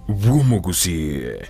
bw'Omogusii.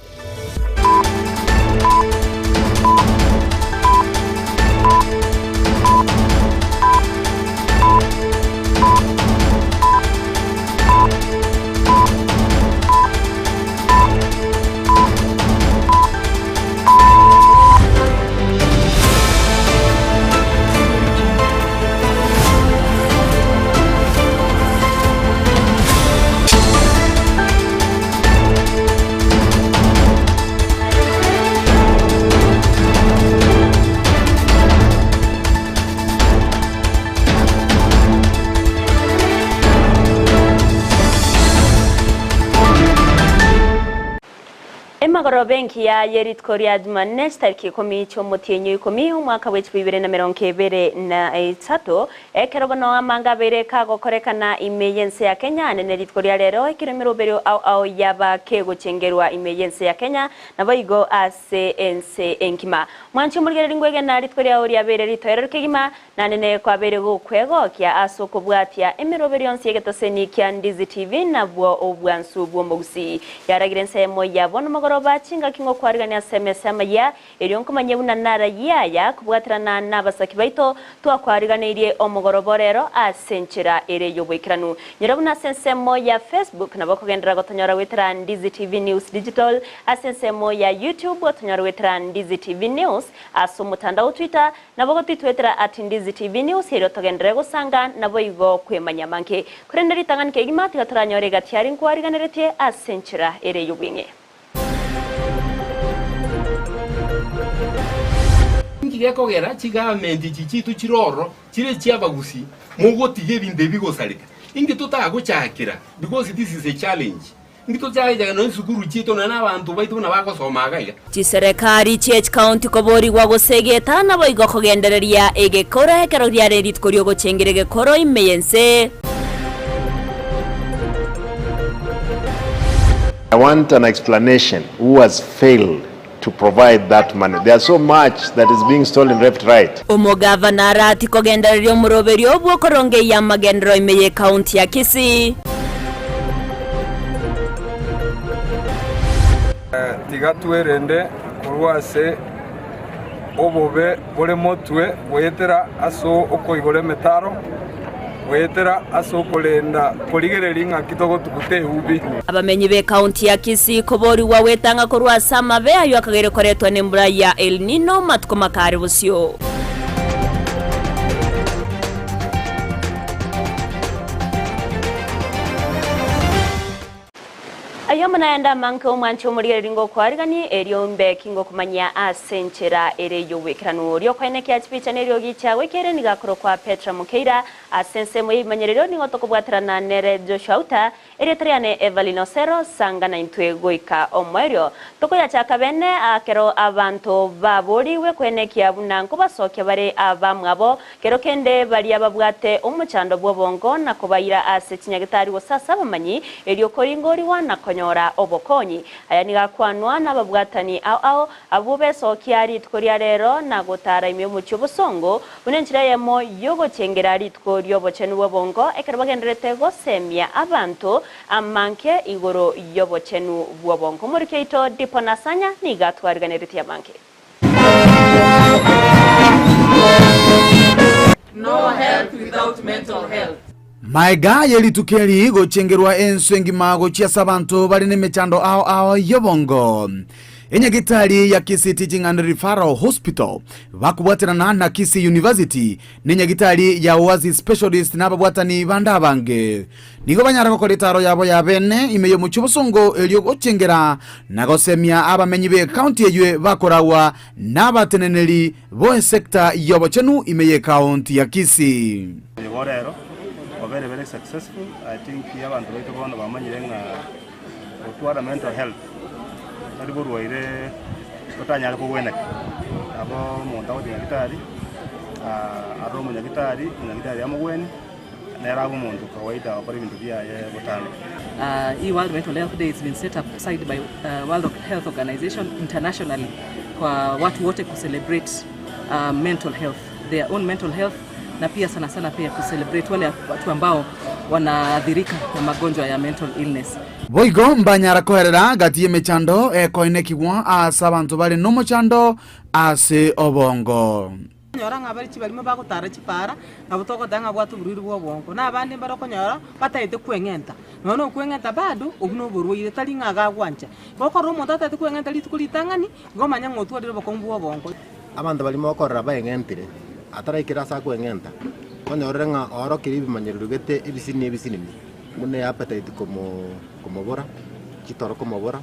Emagoroba engiya ye rituko ria Jumanne chitariki ikomi chi'omotienyi o ikomi omwaka bwe chibwa ibere na merongo ebere na etato, ekero bono amanga abeire kagokorekana ime y'ense ya Kenya, nene rituko ria rero ekero emeroberio ao ao yaba kegochengerwa ime y'ense ya Kenya naboigo ase ense engima. Mwanche omorigereria ngwegena rituko riao riabeire ritoereru kegima, Naende nere kwabeire gokwegokia ase okobwatia emeroberio yonsi y'egetoseni kia Ndizi TV nabwo obwansu bw'omogusii. Yaragire ensemo ya bono mogoroba chingaki ngokwarigania ase emesa amayia, erio nkomanye buna narayie aya kobwaterana nabasaki baito twakwariganeirie omogoroba orero ase enchera ere y'oboikeranu. Nyora buna ase ensemo ya Facebook nabo okogenderera gotonyora goetera Ndizi TV News Digital, ase ensemo ya YouTube otonyore goetera Ndizi TV News, ase omotandao o Twitter Nabo gotitwetera at Ndizi TV News erio togenderere gosanga naboigo kwemanya amange. Korende ritang'ani kegima tiga toranyore egati aria nkwariganeretie ase enchera ere y'obweng'e. Inki gekogera chigamenti echi chiaito chire ororo chire echi'abagusii mogotiga ebinto ebi gosareka? Inki totagochakera because this is a challenge. Inki tochagechaka nonya chisukuru chiaito nonya na abanto baito buna bagosoma iga iga. Chiserekari chie chikaunti koborigwa gose egeta naboigo kogendereria egekoro ekero riare rituko ri'ogochengera egekoro ime y'ense. I want an explanation who has failed to provide that money. There so much that is being stolen left right. Omogavana arati kogendereria omoroberio bw'okorongeyia amagenderero ime y'ekaunti ya Kisii. Tiga twerende korwa ase obobe bore motwe goetera ase okoigora emetaro, goetera ase okorenda korigereria ng'aki togotuguta eubi. Abamenyi b'ekaunti ya Kisii koborigwa gwetanga korwa ase amabe ayio akageire koretwa nembura ya El Nino matuko makare bosio. Ayio amo nayande amange omwanche omorigereria ngokwariganie, erio mbe kingokomanyia ase enchera ere y'oboikeranu. Oria okoenekia chibicha neriogi chiago ekeire nigo akorokwa Petra Mokeira. Ase ensemo y'ebimanyererio nigo tokobwaterana nere Joshua Outa, Erieta riane Evelyn Osero, sanga naintwe goika omoerio. Tokoyachaka bene ekero abanto baborigwe koenekia buna nkobasokia bare abamwabo, Kero kende baria babwate omochando bw'obongo na kobaira ase chinyagitari gose ase abamanyi, erio koringorigwa na konyora obokonyi. Aya nigo akwanwa nababwatani ao ao, abwo besokia rituko ria rero na gotara ime y'omochie obosongo, buna enchera eyemo y'ogochengera rituko ri'obochenu bw'obongo ekero bagendererete gosemia abanto amange igoro y'obochenu bw'obongo. Omoriki oito Dipo Nasanya nigo atwariganeretie amange. No health without mental health. Maega ye rituko eri gochengerwa ense engima gochia ase abanto bare nemechando ao ao y'obongo. Enyagitari ya Kisii Teaching and Referral Hospital bakobwaterana na Kisii University Nenyagitari ya Oasis Specialist na ababwatani bande abange nigo banyare gokora etaaro yabo ya bene ime y'omochie obosongo erio gochengera na gosemia abamenyi b'ekaunti eywe bakoragwa nabateneneri bo esector y'obochenu ime y'ekaunti ya Kisii. Igo rero obeire very successful, I think abanto baito bono bamanyire ng'a gotwara mental health tari borwaire otanyare kogweneka. Nabo omonto agochia nyagitari arore omonyagitari, omonyagitari amogwenie, nere abe omonto kawaida agokora ebinto biaye botambe. Hii World Mental Health Day it's been set up aside by World Health Organization internationally kwa watu wote kucelebrate mental health, their own mental health. na pia sana sana pia kucelebrate wale watu ambao wanaathirika na magonjwa ya mental illness. Boigo mbanyara koerera gati y'emechando ekoinekigwa aase abanto bare nomochando ase obongo. Okonyora ng'a bare chibarimo bagotara chipara, nabo togoteba ng'a abwate oborwaire bwa obongo. Na abande mbare okonyora batagete kweng'enta, nonya na okweng'enta bado obwo na oborwaire tari ng'a iga agwancha. Gokorora omonto atagete kweng'enta rituko ritang'ani, igo omanye ng'a otwarire obokong'u bwa obongo. Abanto baria mokorora baeng'entire, ataraikera ase akweng'enta, onyorire ng'a oorokirie ebimanyererio gete ebisinini ebisinini, buna eappetite komo komobora, chitoro komobora.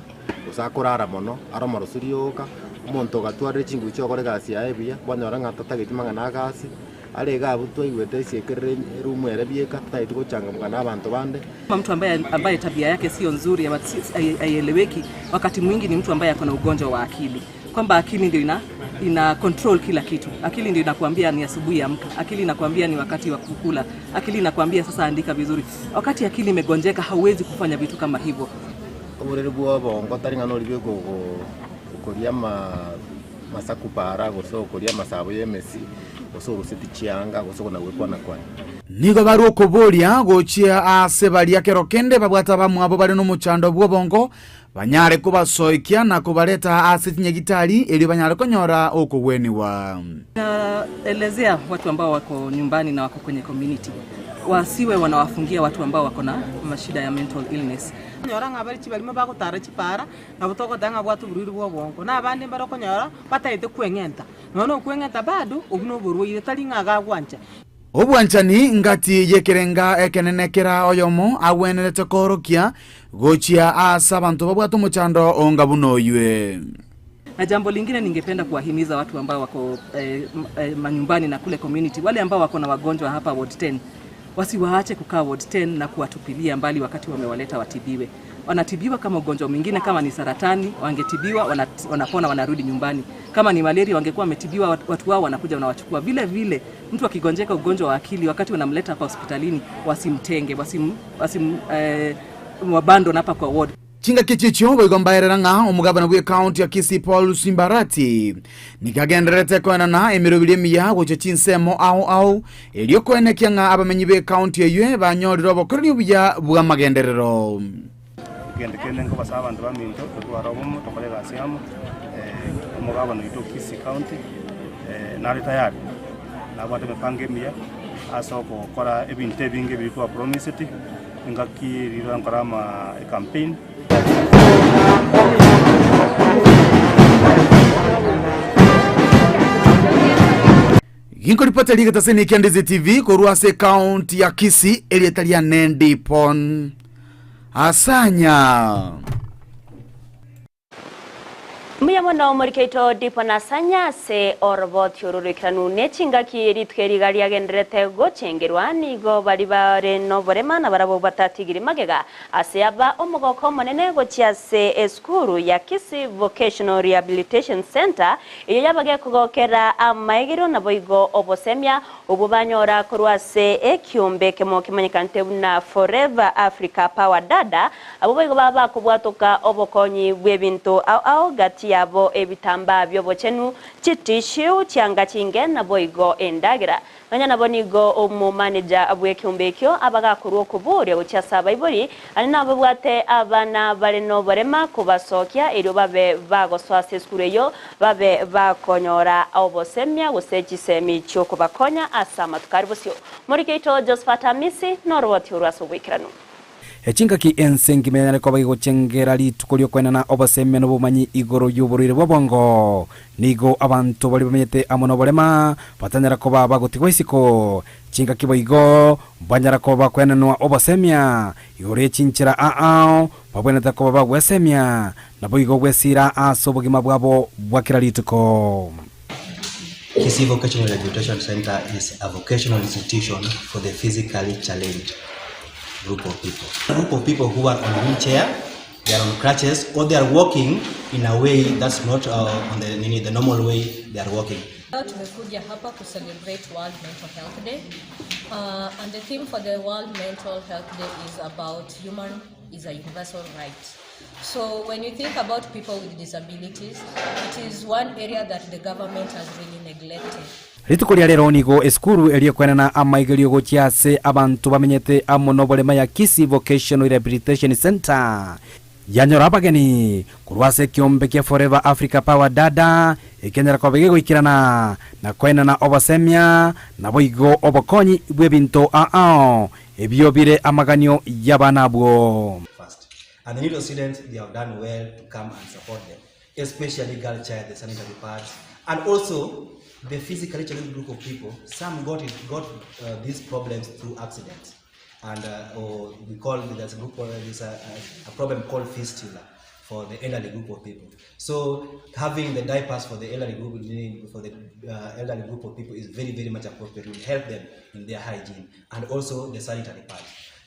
gose akorara mono, are omoroso rioka, omonto ogatwarire chinguru chi'ogokora egasi yaye buya, kwanyora ng'a tatageti mang'ana agasi, are iga abwo twaigwete esiekerere eroom ere bieka, tatageti gochangamka na abanto bande. Kama mtu ambaye, ambaye tabia yake sio nzuri ama si- hai- haieleweki, wakati mwingi ni mtu ambaye ako na ugonjwa wa akili, kwamba akili ndio ina, ina control kila kitu. Akili ndio inakuambia ni asubuhi amka, akili inakuambia ni wakati wa kukula, akili inakuambia sasa andika vizuri. Wakati akili imegonjeka, hauwezi kufanya vitu kama hivyo. Oborere bw'obongo tari ng'a nori bweka okoria amasaku para, gose okoria amasabo y'emesi, gose oroseti chianga, gose okona-gwekwana-kwana. Nigo barua okoboria gochia aase baria kero kende babwate abamwabo bare nomochando bw'obongo, banyare kobasoekia na kobareta ase chinyagitari erio banyare konyora okogwenigwa. Naelezea watu ambao wako nyumbani na wako kwenye community wasiwe wanawafungia watu ambao wako na mashida ya mental illness. Okonyora ng'a bare chibarimo bagotara chipara, nabo togoteba ng'a abwate oborwaire bwa obongo. Na abande mbare okonyora batagete kweng'enta, nonya na okweng'enta bado obwo na oborwaire tari ng'a iga agwancha. Obwanchani ngati y'ekerenga ekenene kera oyomo agwenerete koorokia gochia aase abanto babwate omochando onga buna oywe. Na jambo lingine ningependa kuwahimiza watu ambao wako eh, eh, manyumbani na kule community, wale ambao wako na wagonjwa hapa ward 10 wasiwaache kukaa ward 10 na kuwatupilia mbali wakati wamewaleta watibiwe. Wanatibiwa kama ugonjwa mwingine, kama ni saratani wangetibiwa, wanapona, wanarudi nyumbani. Kama ni malaria wangekuwa wametibiwa, watu wao wanakuja wanawachukua. Vile vile mtu akigonjeka ugonjwa wa akili, wakati wanamleta hapa hospitalini, wasimtenge, wasim, wasim, eh, wabandon hapa kwa ward. Chingaki chichio boigo mbaerera ng'a omogabana bw'ecounty ya Kisii Paul Simbarati nigo agendererete koenana emeroberi emiya gochia chinsemo ao ao erio koenekia ng'a abamenyi b'ecounty eyio banyorire obokoreri obuya bw'amagenderero. Egento kende nkobasaba abanto baminto totware obomo tokore egasi amo, omogabana oito o Kisii County nare tayari, nabwate emepango emiya ase ogokora ebinto ebinge biria twapromiseti. Engaki riria nkore ama ecampaign. Ginkoripota rigetaseni kia Ndizi TV korwa ase ekaunti ya Kisii erieta riane Ndipon Asanya. Mbuya mono morikeito Dipo na Sanya ase oroboti oro roikeranu ne chingaki rituko eri iga riagendererete gochengerwa, nigo baria bare noborema nabarabwo batatigiri magega ase aba omogoko omonene gochia ase esukuru ya Kisii Vocational Rehabilitation Centre eyio yabagekogokera amaegerio naboigo obosemia obwo banyora korwa ase ekiombe ekemo kemanyekanete buna Forever Africa Power Dada Abwo boigo baba bakobwatoka obokonyi bw'ebinto ao ao gati yabo ebitambaa bi'obochenu, chitishiu, chianga chinge, naboigo endagera. Nonya nabo nigo omomaneja bw'ekeombe ekio aba gakorua okoboria gochia ase abaibori, aria nababwate abana bare noborema kobasokia erio babe bagosoa ase esukuru eyio, babe bakonyora obosemia gose chisemi chi'okobakonya ase amatuko aria bosio. Morikeito Josephat Amisi noroboti orwo ase oboikeranu. Chingaki ense engima yanyare koba egochengera rituko ri'okoenana obosemia na obomanyi igoro y'oborwaire bw'obongo, nigo abanto baria bamenyete amo noborema batanyara koba bagotigwa isiko. Chingaki boigo banyara koba bakoenanwa obosemia igoro ye chinchera aao babwenerete koba bagwesemia, naboigo gwesiira ase obogima bwabo bwa kera rituko. Kisii Vocational Rehabilitation Centre is a vocational institution for the physically challenged group of people. A group of people who are on wheelchair, they are on crutches, or they are walking in a way that's not uh, on the, nini, the normal way they are walking. Leo tumekuja hapa ku celebrate World Mental Health Day. Uh, and the theme for the World Mental Health Day is about human is a universal right. So when you think about people with disabilities, it is one area that the government has really neglected. Rituko ria rero nigo esukuru eria ekoenana amaigerio gochia ase abanto bamenyete amo noborema ya Kisii Vocational Rehabilitation Centre yanyora abageni korwa ase ekiombe kia Forever Africa Power Dada ekianyara koba gegoikerana na koenana obosemia naboigo obokonyi bw'ebinto ao ebio bire amaganio y'abana abwo. First. And the needy students, they have done well to come and support them, especially girl child, the sanitary pads, and also the physically challenged group of people. Some got it, got uh, these problems through accidents, and uh, or we call there's a group called, there's a, a, a problem called fistula for the elderly group of people. So having the diapers for the elderly group for the uh, elderly group of people is very very much appropriate. It will help them in their hygiene and also the sanitary pads.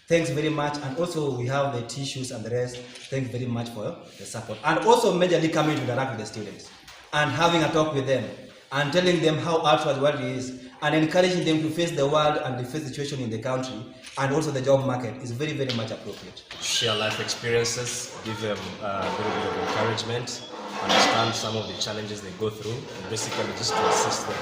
Thanks very much. And also we have the tissues and the rest. Thank you very much for the support. And also majorly coming to interact with the students and having a talk with them and telling them how actual the world is and encouraging them to face the world and the face the situation in the country and also the job market is very, very much appropriate. Share life experiences, give them uh, a little bit of encouragement, understand some of the challenges they go through, and basically just to assist them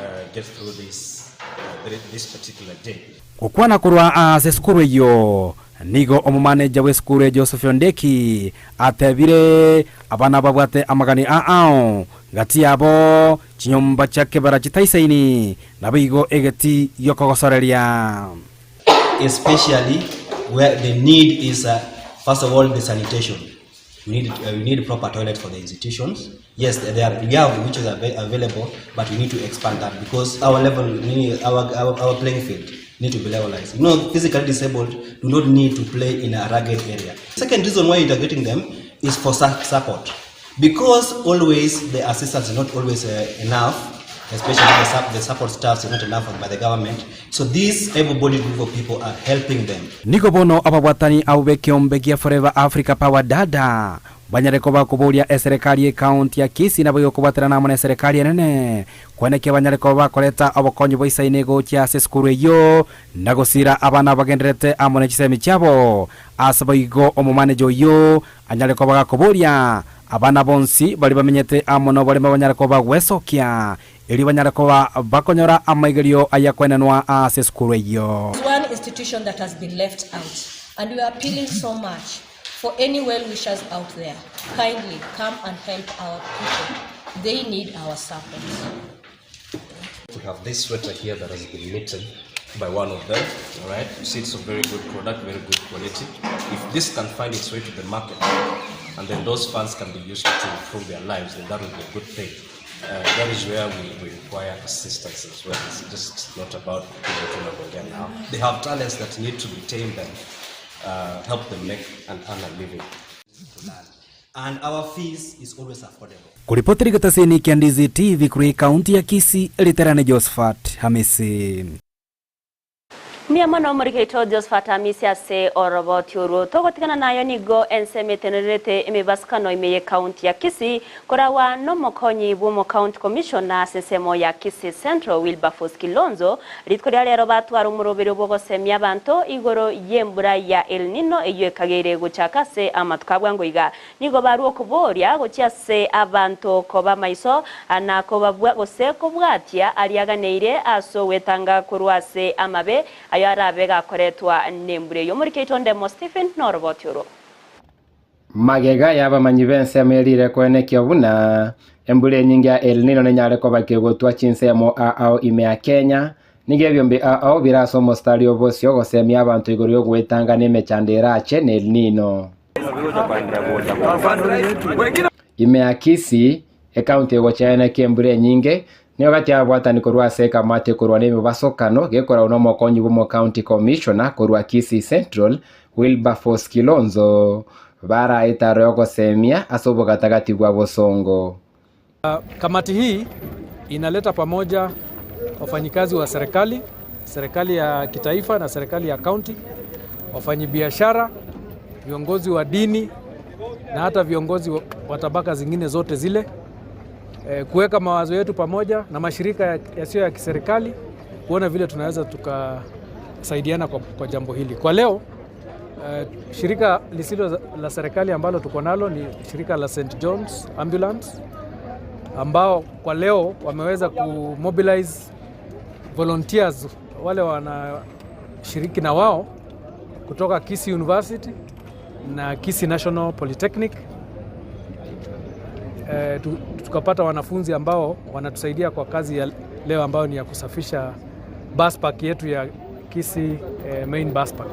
uh, get through this, uh, this particular day. Gokwana korwa ase esukuru eyio, nigo omomaneja bw'esukuru eye Joseph Ondieki atebire, Abana babwate amagani aao gati yabo, chinyomba chia kebera chitaisaini, naboigo egetii gi'okogosoreria. Especially where the need is uh, first of all the sanitation we need, uh, we need proper toilet for the institutions yes there are, we have which is available but we need to expand that because our level we need, our, our, our playing field need to be levelized you know physically disabled do not need to play in a rugged area second reason why integrating them is for support because always the assistance is not always uh, enough especially the, sup- the support staffs is not enough by the government so this able-bodied group of people are helping them Nigo bono ababwatani abwo b'ekeombe gia Forever Africa Power Dada banyare koba koboria eserekari y'ecounty ya Kisii naboigo kobwaterana amo neserekari enene koenekia banyare koba bakoreta obokonyi boisaine gochia ase esukuru eyio na gosira abana bagendererete amo ne chisemi chiabo ase boigo omomaneja oyio Anyare koba gakoboria, Abana bonsi baria bamenyete amo noborimo banyare koba gwesokia, erio banyare koba bakonyora amaigerio ay'akoenenwa ase esukuru eyio. There's one institution that has been left out and we are appealing so much for any well wishers out there kindly come and help our people they need our support. We have this sweater here that has been knitted by one of them. All right, you see, it's a very good product, very good quality. If this can find its way to the market, and then those funds can be used to improve their lives, then that would be a good thing. Uh, that is where we, we require assistance as well. It's just not about people now. They have talents that need to be tamed and uh, help them make and earn a living. And our fees is always affordable. Koripotera egetaseni kia Ndizi TV korwa ekaunti ya Kisii, riterane Josephat Hamisi. Mbuya mono omorikeito Josephat Hamisi ase oroboti orwo. Togotigana nayo nigo ensemo etenenerete emebasukano ime y'ecounty ya Kisii koragwa nomokonyi bw'omocounty commissioner ase ensemo ya Kisii Central Wilberforce Kilonzo rituko ria rero batwara omoroberio bwogosemia abanto igoro y'embura ya El Nino eyio ekageire gochaka ase amatuko a bwango iga. Nigo barua okoboria gochia ase abanto koba amaiso na kobabua gose kobwatia aria aganeire ase ogwetanga korwa ase amabe ayo arabe gakoretwa nembura eyio. Omorikeito Ndemo Stephen noroboti orwo. Magega y'abamanyi b'ensemo erire koenekia buna embura enyinge ya El Nino nenyare koba kegotwa chinsemo ao ime ya Kenya, nigo ebiombe ao bire ase omostari o bosio gosemia abanto igoro y'ogoetanga nemechando erache ne El Nino. Ime ya Kisii, ekaunti egochayaneka embura enyinge, nigo gati y'ababwatani korwa ase ekamati ekorwa nemebasokano gekoragwa nomokonyi bw'omocounty commissioner korwa Kisii Central, Wilberforce Kilonzo, baraete aro yogosemia ase obogatagati bwa bosongo. Kamati hii inaleta pamoja wafanyikazi wa serikali, serikali ya kitaifa na serikali ya kaunti, wafanyibiashara, viongozi wa dini na hata viongozi wa tabaka zingine zote zile, e, kuweka mawazo yetu pamoja na mashirika yasiyo ya kiserikali kuona vile tunaweza tukasaidiana kwa, kwa jambo hili. Kwa leo e, shirika lisilo la serikali ambalo tuko nalo ni shirika la St John's Ambulance. ambao kwa leo wameweza kumobilize volunteers wale wanashiriki na wao kutoka Kisii University na Kisii National Polytechnic. E, tukapata wanafunzi ambao wanatusaidia kwa kazi ya leo ambayo ni ya kusafisha bus park yetu ya Kisii main bus park.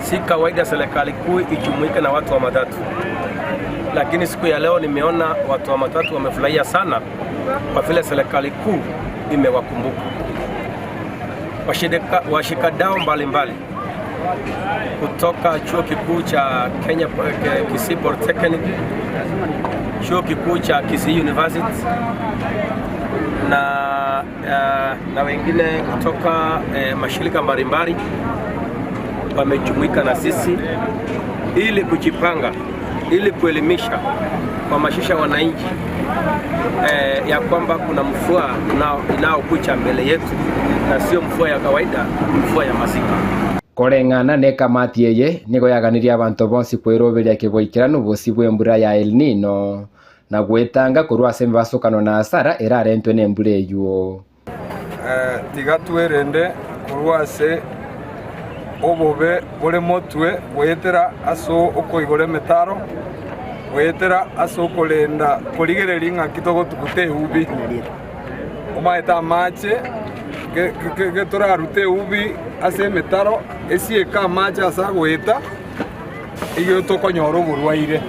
Si kawaida serikali kuu ijumuike na watu wa matatu, lakini siku ya leo nimeona watu wa matatu wamefurahia sana kwa vile serikali kuu imewakumbuka. Washikadau mbalimbali kutoka chuo kikuu cha Kenya Kisii Polytechnic, chuo kikuu cha Kisii University na wengine kutoka mashirika mbalimbali wamejumuika na sisi ili kujipanga, ili kuelimisha, kuhamasisha wananchi ya kwamba kuna mvua inayokuja mbele yetu na sio mvua ya kawaida, mvua ya masika. Koreng'ana na ekamati eye nigo yaganirie abanto bonsi kweroberia keboikeranu obosi bwa embura ya El Nino na gwetanga korwa ase emebasokano na hasara erarentwe na embura eywo. Tiga twerende korwa ase obobe bore motwe goetera ase okoigora emetaro goetera ase okorenda korigereria ng'aki togotuguta eubi omaete amache getorarute eubi ase emetaro esieke amache ase agoeta igo tokonyora oborwaire.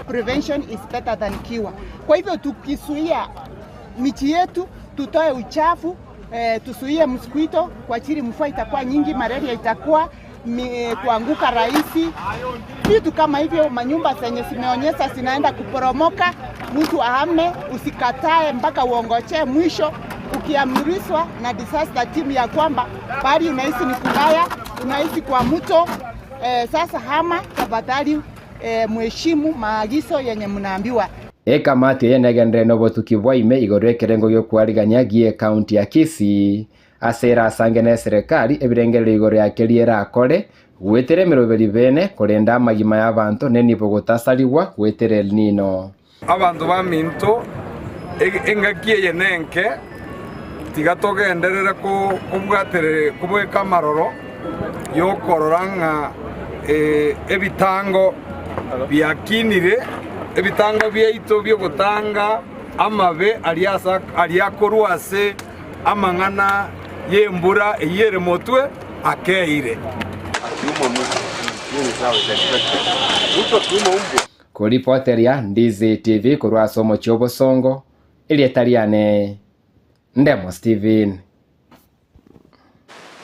Prevention is better than cure. Kwa hivyo tukisuia michi yetu, tutoe uchafu tusuie mosquito kwa chini, mvua itakuwa nyingi, malaria itakuwa kuanguka rahisi, vitu kama hivyo. Manyumba zenye zimeonyesha zinaenda kuporomoka, mtu ahame, usikatae mpaka uongochee mwisho. Ukiamrishwa na disaster team ya kwamba bali unahisi ni kubaya, unahisi kwa mto sasa hama tafadhali, mheshimu maagizo yenye mnaambiwa. Ekamati eye negenderere na obotuki bwa ime igoro ekerengo giokwarigania gie ekaunti ya Kisii ase erasange na eserekari ebirengererio igoro ya keria erakore gwetera emeroberi bene korenda amagima ya abanto na enibo gotasarigwa gwetera El Nino. Abanto baminto engaki eye nenke tiga togenderere kobwaterere kobweka amaroro yokorora ng'a ebitango biakinire ebitango biaito bi'ogotanga amabe aria akorwa ase amang'ana y'embura eyio ere motwe akeire. Koripoteria Ndizi TV korwa ase omochie o Bosongo, erieta riane Ndemo Stephen.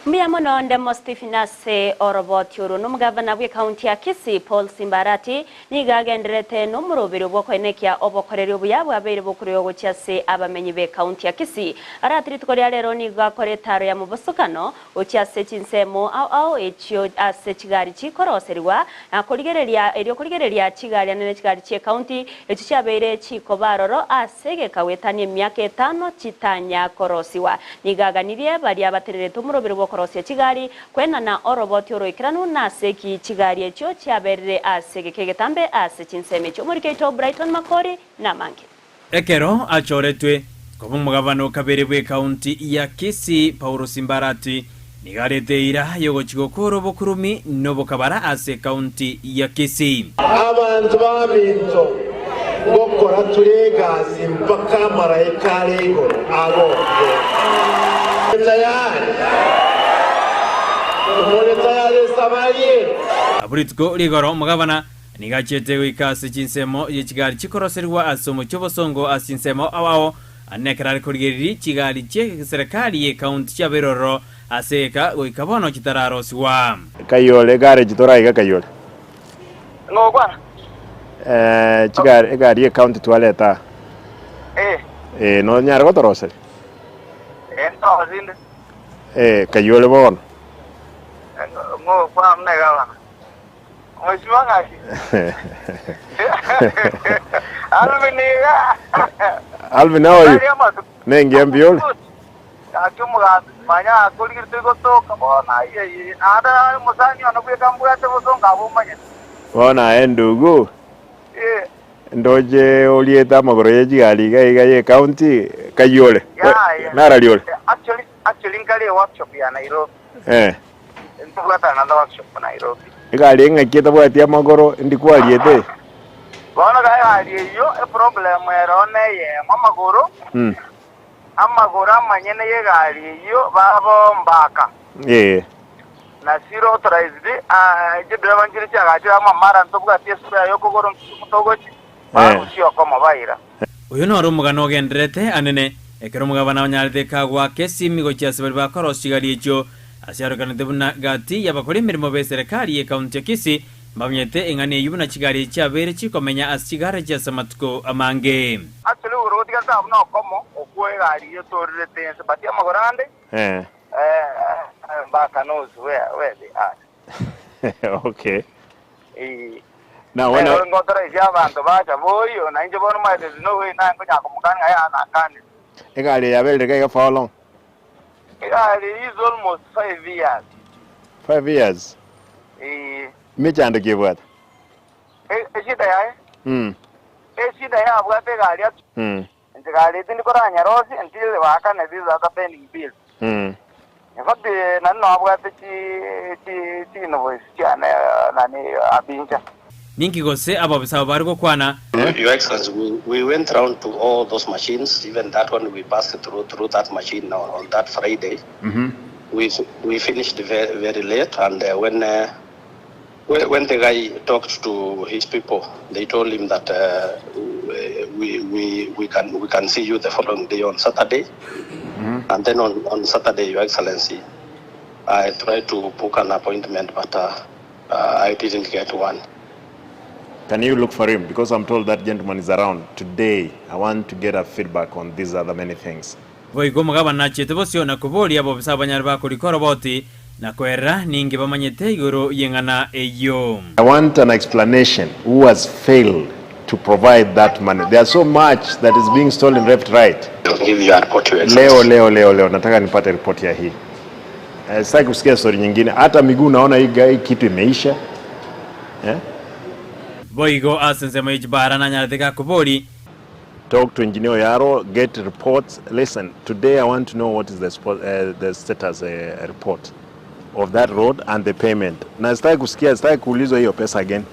Mbuya mono Ndemo Stephen ase oroboti oro. Nomogavana bwe county ya Kisii Paul Simbarati nigo agenderete nomoroberi bwokoenekia obokoreri obuya bwabeire bokorwa gochia ase abamenyi be county ya Kisii. Arati rituko ria rero nigo akora etaro ya mobosokano gochia ase chinsemo ao ao echio ase chigari chikoroserigwa na korigereria erio korigereria chigari anene chigari chie county echio chiabeire chikobaroro ase gekawetania emiaka etano chitanya korosiwa. Nigo aganirie baria batererete omoroberi bwokorosia chigari kwenana oroboti oroikeranu na ase eki chigari echio chiaberire ase geke getambe ase chinsemo echio. Omorikeito Brighton Makori na amange. Ekero achoretwe koba omogabana okabere bw'ekaunti ya Kisii Paulo Simbarati nigo arete eira yogochia gokora obokurumi na obokabara ase ekaunti ya Kisii. Abanto baminto ngokora tore egasi mpaka amaraika are igoro agoke. Tayari? More tayari esabari eye? Abwo rituko rigoro omogabana nigo achiete goika ase chinsemo ye chigari chikoroserigwa ase omochie obosongo ase chinsemo ao ao ane ekero are korigereria chigari chie serikali ye county chiabeire ororo ase eka goika bono chitararosiwa. Kayole garage toraiga Kayole. Ng'okwana. Eh, chigari egari ye county twareta aa. Eh. Eh, nonyare gotoroseria? Eh, ntorosie Eh, Kayole bono. Ng'okwana muna egavana. Mheshimiwa ng'aki? Alvin iga. Alvin, how are you? Nengiya mbuya ore? Gaki omogambi manya akorigire tori gotoka bono aye aye naende aye omosani one bweka mbwate bosongo abwo omanyete. Bono aye ndugu. Eh. Ndoche oriete amagoro ye chigari iga iga ye county kayio ore. Yaya. Narari ore. Actually, actually nkare workshop ya Nairobi. Eh. Ntobwate another workshop Nairobi. Egari eng'aki etabwati amagoro indi kwariete? Bono ga egari eyio eproblem ero neyemo amagoro, amagoro amanyene y'egari eyio babo mbaka. Eh. Na siro authorized, ah, chidriver nchire chiagachire amo amara ntobwati esura y'okogoro ntogochi, barusia okomo baira. Oyo noro omogano ogendererete anene, ekero omogabana onyarete kagoaka esimi gochia ase baria bakorosia chigari echio, ase arokanete buna gati y'abakori emeremo b'eserekari y'ekaunti ya Kisii mbamenyete eng'ana eyio buna chigari echi chiabeire chikomenya ase chigaraji ase amatuko amange. Actually igoro gotiga taba buna okomo okwo egari eyio etorerete inse but amagoro ande Eh. eh, Mbaka knows where, where they are. Okay. Eh. Now when I, Ero ngotoraisia abanto bacha boyo na inche bono maete there's no way naye nkonya komokania ng'a yaya nakanire. Egari eye yaberire iga iga for how long? Egari is almost 5 years. 5 years. Eh. Emechando ki ebwate? Eshida yaye eshida yabwate egari atu inche gari tindi koranyarosi until baakane these other pending bills. In fact, nani nabwate chi chi chi invoice chiane nani abincha. Ninki gose ababisa abo bare gokwana? Your Excellency, we went round to all those machines, even that one we passed through that machine on that Friday. We finished very, very late, and when the guy talked to his people, they told him that we can see you the following day on Saturday. And then on Saturday, Your Excellency, I tried to book an appointment, but I didn't get one. Can you look for him? Because I'm told that gentleman is around today. I want to get a feedback on these other many things. Boigo omogabana nachete bosio na koboria abobisa abanyare bakorika oroboti na koerera ninge bamanyete igoro y'eng'ana eyio. I want an explanation who has failed to provide that money. There's so much that is being stolen left right. Give you a report, Your Leo Excellency. Leo leo leo nataka nipate ripoti ya hii. Sitaki kusikia story nyingine. Hata miguu naona hii hii kitu imeisha. Eh? Boigo ase ensemo y'echibara nanyarete gakobori. Talk to Engineer Yaro, get reports. Listen, today I want to know what is the status report of that road and the payment. Na sitaki kusikia, sitaki kuulizwa hiyo pesa again.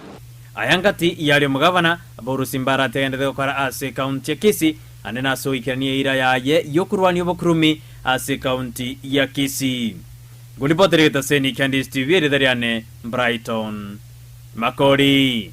Aya ngati yari omogabana borusimbara ategendete gokora ase ekaunti ya Kisii ande nase oikerania eira yaye yokorwania obokurumi ase ekaunti ya Kisii. Ngoripotere getaseni kia Ndizi TV eritha riane Brighton Makori.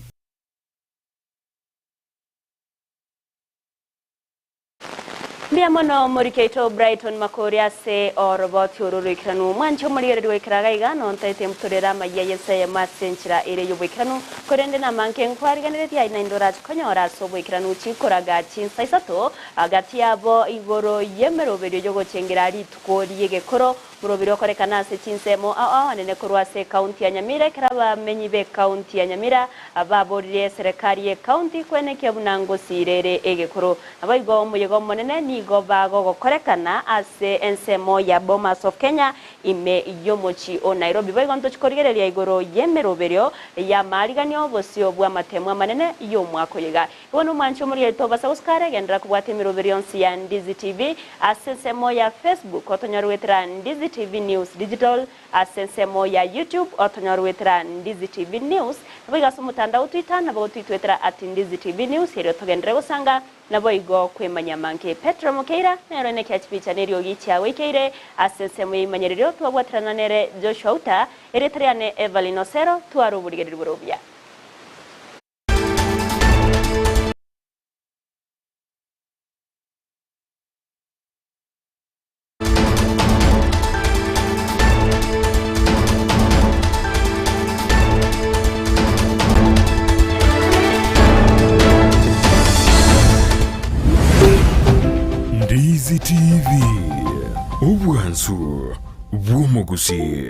Mbuya mono morikeito Brighton Makori ase oroboti oro roikeranu mwanche omorigereria goikera iga nontaete mbutorera amaiya y'ensemo ase enchera ere y'oboikeranu korende namanke nkwariganeretie aye naende orache konyora ase oboikeranu chikoraga chinsa isato agati yabo igoro y'emeroberio yogochengera rituko ri'egekoro moroberi okorekana ase chinsemo ao ao anene korwa ase ekaunti ya Nyamira ekero abamenyi ba ekaunti ya Nyamira baborire eserekari ya ekaunti kwenekia buna ngosirere egekoro nabo igo omoyega omonene nigo bagogokorekana ase ensemo ya Bomas of Kenya ime y'omochi o Nairobi boigo ntochikorigereria igoro y'emeroberio ya mariganio bosio bwa amatemo amanene y'omwaka oyo igo nomwanchi omorieto basa gosukara egendera kobwata emeroberio yonsi ya Ndizi TV ase ensemo ya Facebook otonyorwetera Ndizi TV News Digital ase ensemo ya YouTube otonyorwetera Ndizi TV News nabo igo ase omotandao Twitter nabo gotwitwetera at Ndizi TV News erio togendere gosanga nabo igo kwemanya manke Petro Mokeira nero nekia chipicha nerio gichiago ikeire ase ensemo y'emanyererio twabwaterana nere Joshua Uta eretereane Evelyn Osero twaroborigereri borobia. Ndizi TV, obwansu bw'omogusi.